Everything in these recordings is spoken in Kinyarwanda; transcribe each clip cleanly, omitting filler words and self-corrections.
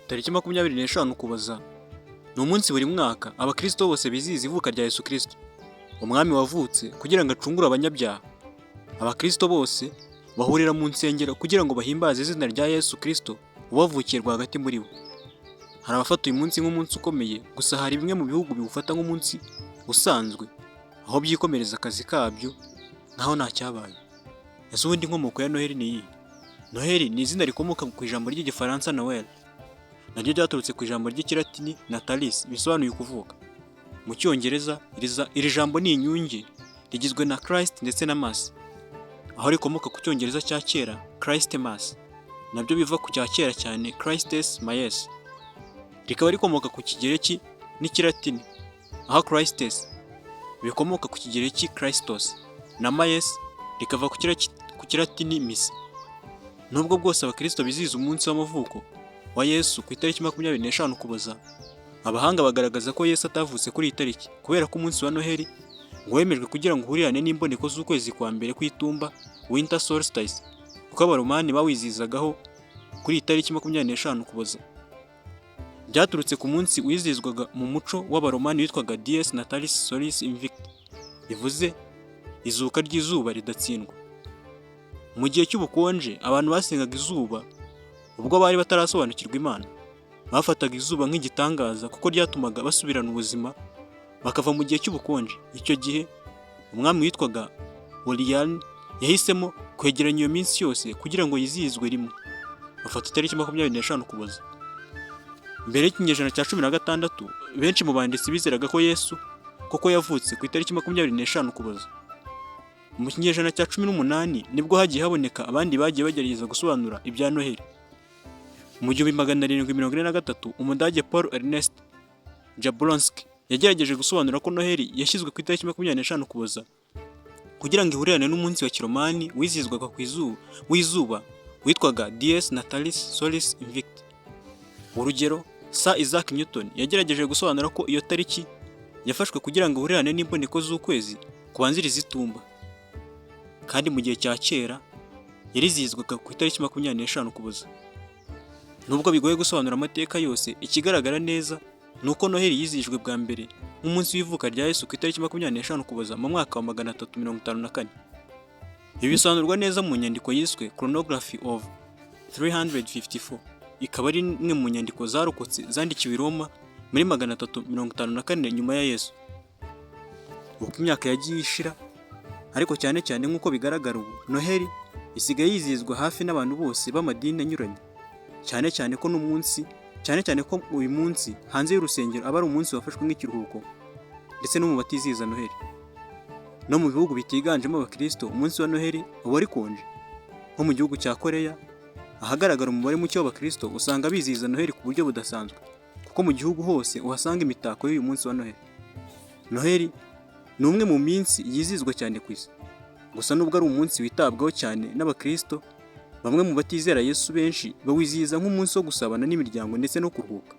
Tariki 25 Ukuboza ni umunsi buri mwaka abakristo bose bizihiza ivuka rya Yesu Kristo, umwami wavutse kugira ngo acungure abanyabyaha. Abakristo bose bahurira mu nsengero kugira ngo bahimbaze izina rya Yesu Kristo wavukiye rwagati muri bo. Hari abafata uyu munsi nk'umunsi ukomeye, gusa hari bimwe mu bihugu biwufata nk'umunsi usanzwe, aho byikomereza akazi kabyo nkaho nta cyabaye. Ese ubundi inkomoko ya Noheli ni iyihe? Noheli ni izina rikomoka ku ijambo ry'Igifaransa Noël, naryo ryaturutse ku ijambo ry'Ikilatini natalis, bisobanuye ukuvuka. Mu Cyongereza iri jambo ni inyunge, rigizwe na Christ ndetse na Mass, aho rikomoka ku Cyongereza cya kera Christmas, nabyo biva ku cya kera cyane Christes Maes, rikaba rikomoka ku Kigereki n'Ikilatini, aho Christes bikomoka ku Kigereki Christos na Maes rikava ku Kilatini missa. Nubwo bwose abakristo bizihiza umunsi w'amavuko wa Yesu ku itariki 25 Ukuboza, abahanga bagaragaza ko Yesu atavutse kuri iyi tariki, kubera ko umunsi wa Noheli ngo wemejwe kugira ngo uhurirane n'imboneko z'ukwezi kwa mbere kw'itumba, winter solstice, kuko Abaromani bawizihizagaho kuri iyi tariki 25 Ukuboza. Byaturutse ku munsi wizihizwaga mu muco w'Abaromani witwaga Dies Natalis Solis Invicti, bivuze izuka ry'izuba ridatsindwa. Mu gihe cy'ubukonje, abantu basengaga izuba ubwo bari batarasobanukirwa Imana. Bafataga izuba nk'igitangaza kuko ryatumaga basubirana ubuzima, bakava mu gihe cy'ubukonje. Icyo gihe umwami witwaga Aurelian yahisemo kwegeranya iyo minsi yose kugira ngo yizihizwe rimwe, bafata itariki 25 Ukuboza. Mbere y'ikinyejana cya 16, benshi mu banditsi bizeraga ko Yesu koko yavutse ku itariki 25 Ukuboza. Mu kinyejana cya 18 nibwo hagiye haboneka abandi bagiye bagerageza gusobanura ibya Noheli. Mu 1743, Umudage Paul Ernest Jablonski yagerageje gusobanura ko Noheli yashyizwe ku itariki 25 Ukuboza kugira ngo ihurirane n'umunsi wa Kiromani wizihizwaga ku izuba w'izuba witwaga Dies Natalis Solis Invicti. Urugero, Sir Isaac Newton yagerageje gusobanura ko iyo tariki yafashwe kugira ngo ihurirane n'imboneko z'ukwezi kubanziriza itumba, kandi mu gihe cya kera yarizihizwaga ku itariki 25 Ukuboza. Nubwo bigoye gusobanura amateka yose, ikigaragara neza ni uko Noheli yizihijwe bwa mbere nk'umunsi w'ivuka rya Yesu ku itariki 25 Ukuboza mu mwaka wa 354. Ibi bisobanurwa neza mu nyandiko yiswe Chronography of 354, ikaba ari imwe mu nyandiko zarokotse zandikiwe i Roma muri 354 nyuma ya Yesu. Uko imyaka yagiye ishira ariko, cyane cyane nk'uko bigaragara ubu, Noheli isigaye yizihizwa hafi n'abantu bose b'amadini anyuranye, cyane cyane ko n'umunsi cyane cyane ko uyu munsi hanze y'urusengero aba ari umunsi wafashwe nk'ikiruhuko, ndetse no mu batizihiza Noheli. No mu bihugu bitiganjemo abakristo, umunsi wa Noheli uba ari konje. Nko mu gihugu cya Koreya, ahagaragara umubare muke w'abakristo, usanga bizihiza Noheli ku buryo budasanzwe, kuko mu gihugu hose uhasanga imitako y'uyu munsi wa Noheli. Noheli ni umwe mu minsi yizihizwa cyane ku isi. Gusa nubwo ari umunsi witabwaho cyane n'abakristo, bamwe mu batizera Yesu benshi bawizihiza nk'umunsi wo gusabana n'imiryango ndetse no kuruhuka.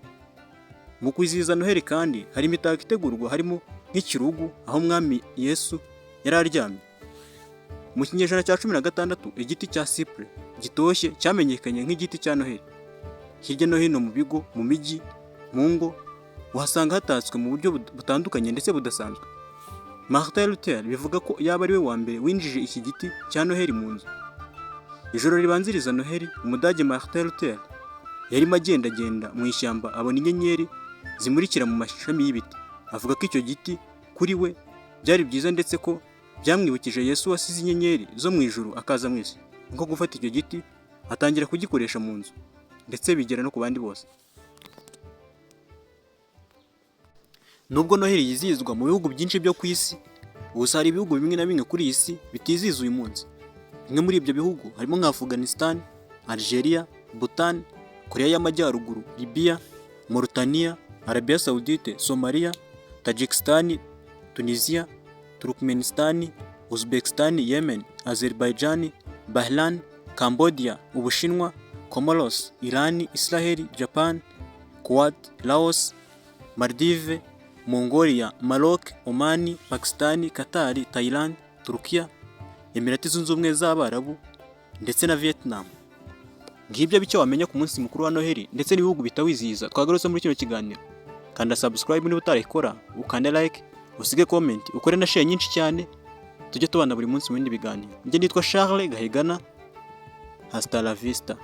Mu kwizihiza Noheli kandi hari imitako itegurwa, harimo nk'ikirugu aho umwami Yesu yari aryamye. Mu kinyejana cya 16, igiti cya cyprès gitoshye cyamenyekanye nk'igiti cya Noheli. Hirya no hino mu bigo, mu mijyi, mu ngo, uhasanga hatatswe mu buryo butandukanye ndetse budasanzwe. Martin Luther bivuga ko yaba ari we wa mbere winjije iki giti cya Noheli mu nzu. Ijoro ribanziriza Noheli, Umudage Martin Luther yarimo agendagenda mu ishyamba, abona inyenyeri zimurikira mu mashami y'ibiti. Avuga ko icyo giti kuri we byari byiza, ndetse ko byamwibukije Yesu wasize inyenyeri zo mu ijuru akaza mu isi. Niko gufata icyo giti, atangira kugikoresha mu nzu, ndetse bigera no ku bandi bose. Nubwo Noheli yizihizwa mu bihugu byinshi byo ku isi, gusa hari ibihugu bimwe na bimwe kuri iyi si bitizihiza uyu munsi. Bimwe muri ibyo bihugu harimo nka Afghanistan, Algeria, Bhutan, Korea y'Amajyaruguru, Libya, Mauritania, Arabia Saoudite, Somalia, Tajikistan, Tunisia, Turkmenistan, Uzbekistan, Yemen, Azerbaijan, Bahrain, Cambodia, Ubushinwa, Comoros, Iran, Israel, Japan, Kuwait, Laos, Maldives, Mongolia, Maroc, Oman, Pakistan, Qatar, Thailand, Turukiya, Emirati Zunze Ubumwe z'Abarabu ndetse na Vietnam. Ngibyo bicyo wamenya ku munsi mukuru wa Noheli ndetse n'ibihugu bitawizihiza twagarutse muri kino kiganiro. Kanda subscribe niba utarayikora, ukande like, usige comment, ukore na share nyinshi cyane, tujye tubana buri munsi mu bindi biganiro. Njye nitwa Charles Gahigana. Hasta la vista.